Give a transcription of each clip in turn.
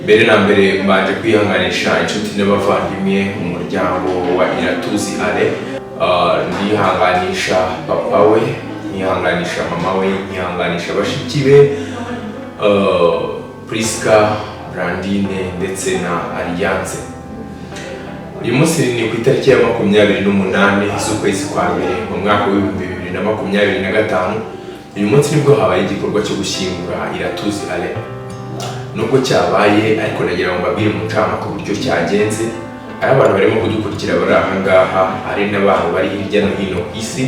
Mbere na mbere mbanje kwihanganisha inshuti n'abavandimwe, umuryango wa Iratuzi Alain. Ndihanganisha papa we, nkihanganisha mama we, nkihanganisha bashiki be, Priska, Brandine ndetse na Alliance. Uyu munsi ni ku itariki ya 28 z'ukwezi kwa mbere mu mwaka wa 2025. Uyu munsi nibwo habaye igikorwa cyo gushyingura Iratuzi Alain. Nubwo cyabaye ariko, nagira ngo mbabwire mu ncamake uburyo cyagenze. Ari abantu barimo kudukurikira bari aha ngaha, ari n'abantu bari hirya no hino ku isi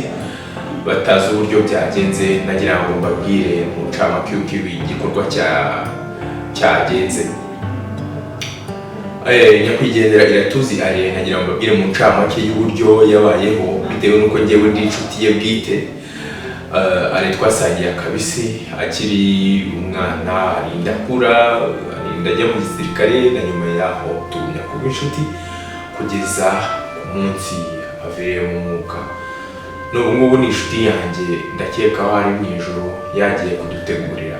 batazi uburyo byagenze, nagira ngo mbabwire mu ncamake y'uko ibi gikorwa cyagenze. Nyakwigendera Iratuzi Alain, nagira ngo mbabwire mu ncamake y'uburyo yabayeho, bitewe n'uko njyewe ndi inshuti ye bwite. Alain twasangiye akabisi akiri umwana, arinda akura, arinda ajya mu gisirikare, na nyuma yaho tugumya kuba inshuti kugeza ku munsi avireye mu mwuka. N'ubu ngubu ni inshuti yanjye, ndakeka aho ari mu ijoro yagiye kudutegurira.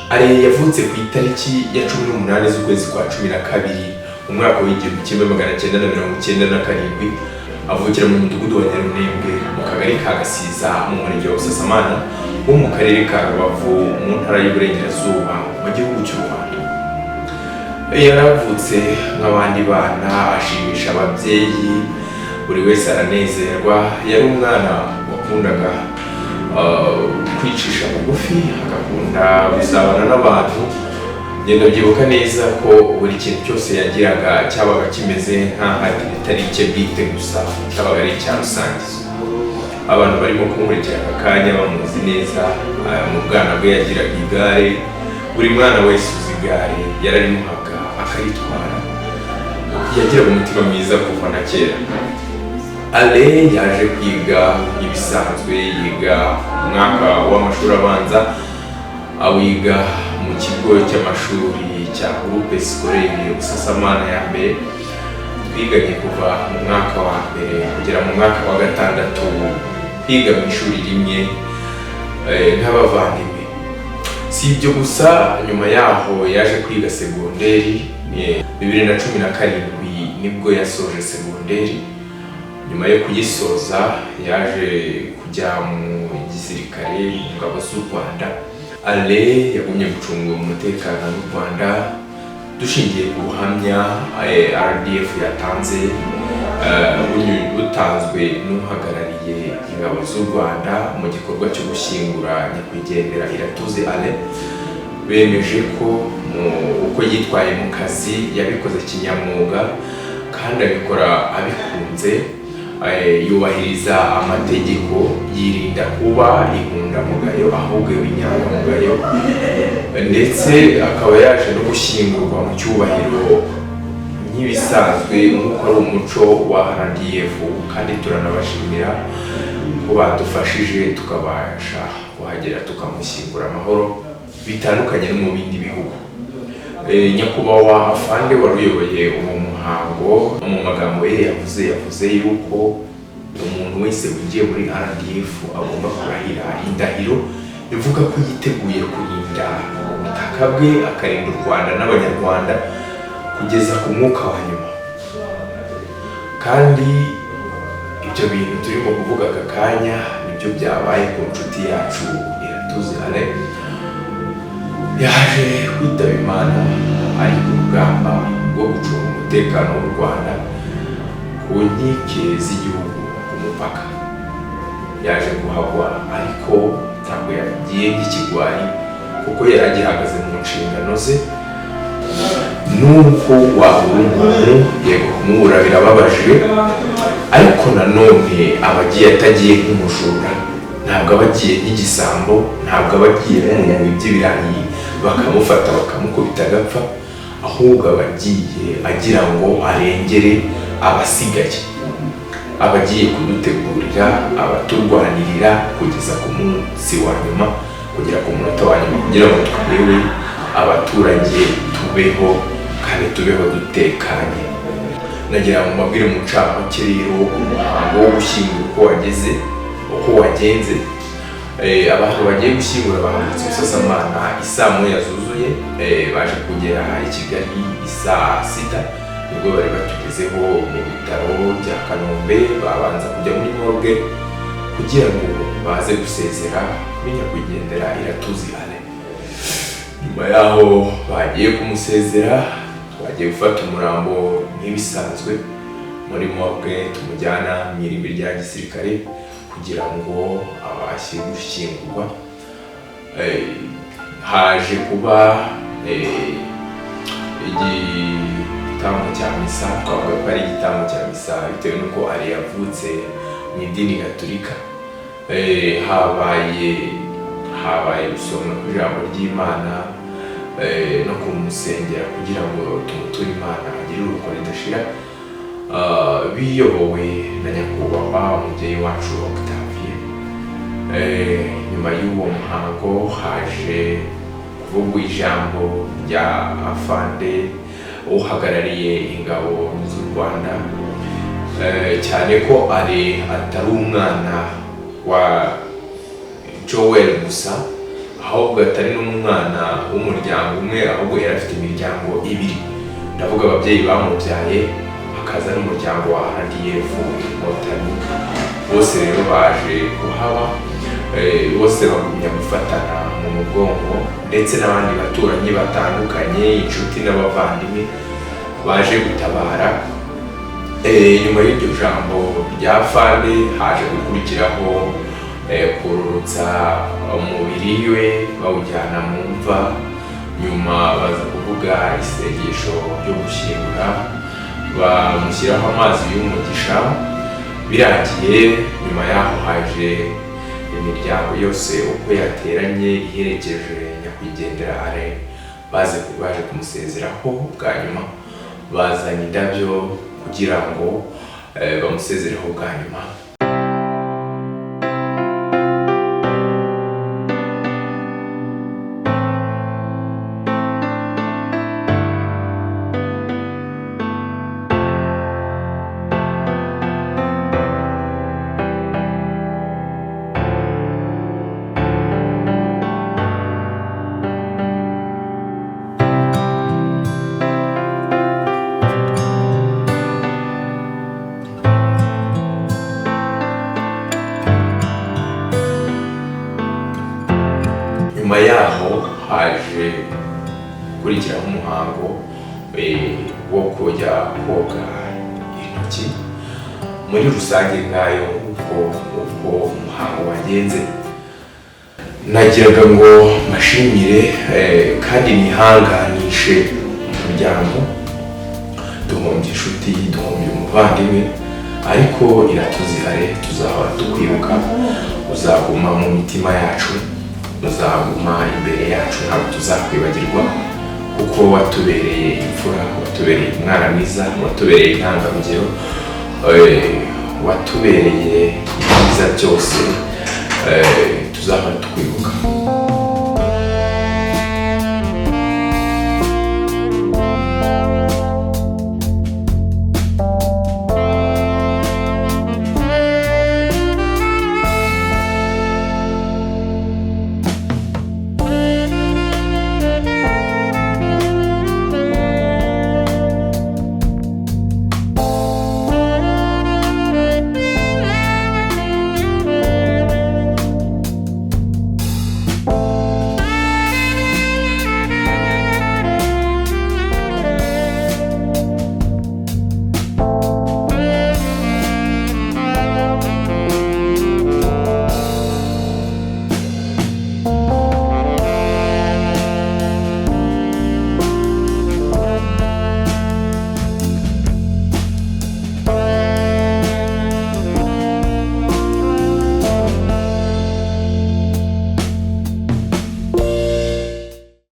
Alain yavutse ku itariki ya 18 z'ukwezi kwa 12 mu mwaka wa 1997, avukira mu mudugudu wa Nyarunembwe, mu kagari ka Gasiza, mu murenge wa Busasamana wo mu karere ka Rubavu, mu ntara y'Uburengerazuba, mu gihugu cy'u Rwanda. Yaravutse nk'abandi bana, ashimisha ababyeyi, buri wese aranezerwa. Yari umwana wakundaga kwicisha bugufi, agakunda gusabana n'abantu. Ngenda byibuka neza ko buri kintu cyose yagiraga cyabaga kimeze nk'aho atari icye bwite gusa, cyabaga ari icya rusange. Abantu barimo kumurikira aka kanya bamuzi neza. Mu bwana bwe yagiraga igare. Buri mwana wese uzi igare yararimuhaga akaritwara. Yagiraga umutima mwiza kuva na kera. Alain yaje kwiga nk'ibisanzwe, yiga umwaka w'amashuri abanza, awiga mu kigo cy'amashuri cya Groupe Scolaire Busasamana ya mbere. Twiganye kuva mu mwaka wa mbere kugera mu mwaka wa gatandatu, twiga mu ishuri rimwe nk'abavandimwe. Si ibyo gusa, nyuma yaho yaje kwiga segonderi. Ni 2017 nibwo yasoje segonderi. Nyuma yo kuyisoza yaje kujya mu gisirikare, mu ngabo z'u Rwanda. Alain yagumye gucunga umutekano w'u Rwanda. Dushingiye ku buhamya RDF yatanze, butanzwe n'uhagarariye ingabo z'u Rwanda mu gikorwa cyo gushyingura nyakwigendera Iratuzi Alain, bemeje ko uko yitwaye mu kazi yabikoze kinyamwuga kandi abikora abikunze, yubahiriza amategeko, yirinda kuba inkundamugayo ahubwo yaba inyangamugayo, ndetse akaba yaje no gushyingurwa mu cyubahiro nk'ibisanzwe, nk'uko ari umuco wa RDF. Kandi turanabashimira ko badufashije tukabasha kuhagera tukamushyingura amahoro, bitandukanye no mu bindi bihugu. Nyakubahwa afande wari uyoboye uwo muhango, mu magambo ye yavuze yuko umuntu wese winjiye muri RDF agomba kurahira indahiro ivuga ko yiteguye kurinda ubutaka bwe, akarinda u Rwanda n'Abanyarwanda kugeza ku mwuka wa nyuma. Kandi ibyo bintu turimo kuvuga aka kanya nibyo byabaye ku nshuti yacu Iratuzi Alain. Yaje kwitaba Imana ari ku rugamba rwo gucunga umutekano w'u Rwanda ku nkike z'igihugu, ku mupaka. Yaje kuhagwa, ariko ntabwo yagiye nk'ikigwari, kuko yari agihagaze mu nshingano ze. Nuko wabura umuntu, yego, kumubura birababaje, ariko nanone aba agiye atagiye nk'umujura, ntabwo aba agiye nk'igisambo, ntabwo aba agiye nk'umuntu wibye ibirayi bakamufata bakamukubita agapfa, ahubwo aba agiye agira ngo arengere abasigaye, aba agiye kudutegurira, abaturwanirira kugeza ku munsi wa nyuma, kugera ku munota wa nyuma, kugira ngo twebwe abaturage tubeho kandi tubeho dutekanye. Nagira ngo mbabwire mu ncamake rero umuhango wo gushyingura uko wageze, uko wagenze. Abantu bagiye gushyingura bahagurutse Busasamana isaa 1 zuzuye, baje kugera i Kigali isaa 6, nibwo bari batugezeho mu bitaro bya Kanombe. Babanza kujya muri morgue kugira ngo baze gusezera kuri nyakwigendera Iratuzi Alain. Nyuma yaho bagiye kumusezera, twagiye gufata umurambo nk'ibisanzwe muri morgue, tumujyana mu irimbi rya gisirikare kugira ngo abashe gushyingurwa. Haje kuba igitambo cya misa, twavuga ko ari igitambo cya misa bitewe n'uko ari yavutse mu idini gatolika. Habaye gusoma ku ijambo ry'Imana no kumusengera kugira ngo tumuture Imana agire uruhuko ridashira, biyobowe na nyakubahwa umubyeyi wacu Octavien. Nyuma y'uwo muhango haje kuvugwa ijambo rya afande uhagarariye ingabo z'u Rwanda, cyane ko ari atari umwana wa Joel gusa, ahubwo atari n'umwana w'umuryango umwe, ahubwo yari afite imiryango ibiri. Ndavuga ababyeyi bamubyaye, hakaza n'umuryango wa RDF Inkotanyi. Bose rero baje kuhaba, bose bagumya gufatana mu mugongo, ndetse n'abandi baturanyi batandukanye, inshuti n'abavandimwe baje gutabara. Nyuma y'iryo jambo rya fande haje gukurikiraho kururutsa umubiri we bawujyana mu mva. Nyuma baza kuvuga isengesho ryo gushyingura, bamushyiraho amazi y'umugisha. Birangiye nyuma yaho haje imiryango yose uko yateranye iherekeje nyakwigendera Alain, baje kumusezeraho bwa nyuma, bazanye indabyo kugira ngo bamusezereho bwa nyuma. Nyuma yaho haje gukurikiraho umuhango wo kujya koga intoki. Muri rusange ngayo uko umuhango wagenze. Nagiraga ngo mbashimire kandi nihanganishe umuryango. Duhombye inshuti, duhombye umuvandimwe, ariko Iratuzi Alain tuzahora tukwibuka, uzaguma mu mitima yacu, uzaguma imbere yacu, ntabwo tuzakwibagirwa, kuko watubereye imfura, watubereye umwana mwiza, watubereye intangarugero, watubereye ibyiza byose, tuzahora tukwibuka.